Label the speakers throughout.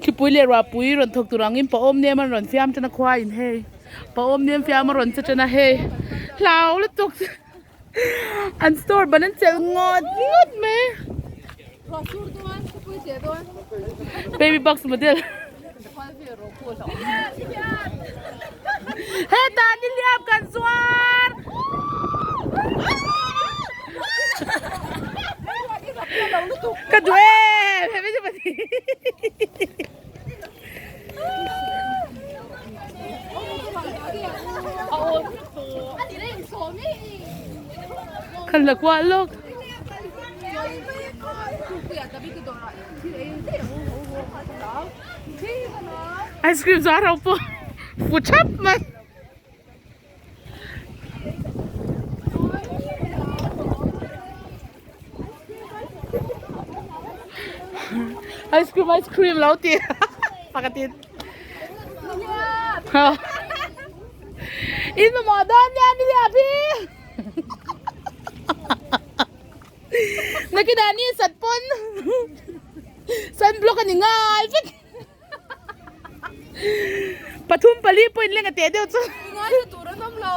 Speaker 1: Thlipui leh ruahpui rawn thawk tur angin paawm nem an rawn fiam tan a khua in hei paawm nem fiam a rawn che tan a hei hlau lutuk an store ban an chelh ngawt ngawt mai baby box model hetah nihliap kan zuar. Ka duh em em em ani. Kan la kuah lawk. Ice cream zuar ho pawh fu thap mai. Ice cream ice cream lo ti pakhatin in mamawh dawn nia nihliap hi nakinah ni sat pawn sunblock a ni ngai vek. Pathum pali pawhin leng a teh deuh chu.
Speaker 2: Ngaithla tur an awm lo.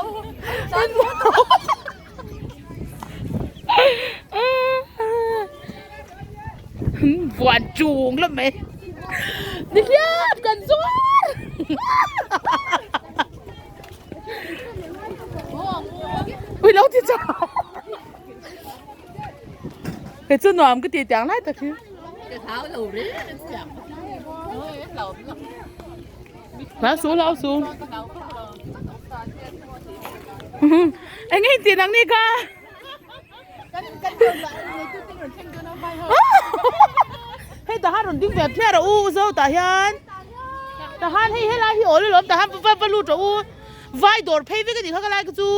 Speaker 1: Buan chung lam mai. Ni hian kan zuar. Ui lo ti chau. Kei chu nuam ka ti tiang lai tak hi. Hlau su hlau su. Eng nge ti nang ni kha. Hei tahan rawn ding ve phiar a u zo tah hian. Tahan hei helai hi awl alawm tahan va va lut rawh u. Vai dawr phei vek a nih kha ka lai ka chu.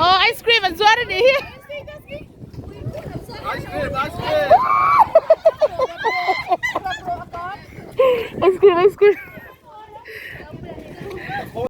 Speaker 1: Aw ice cream an zuar a nih hi.
Speaker 3: Ice cream ice cream.
Speaker 1: Ice cream ice cream.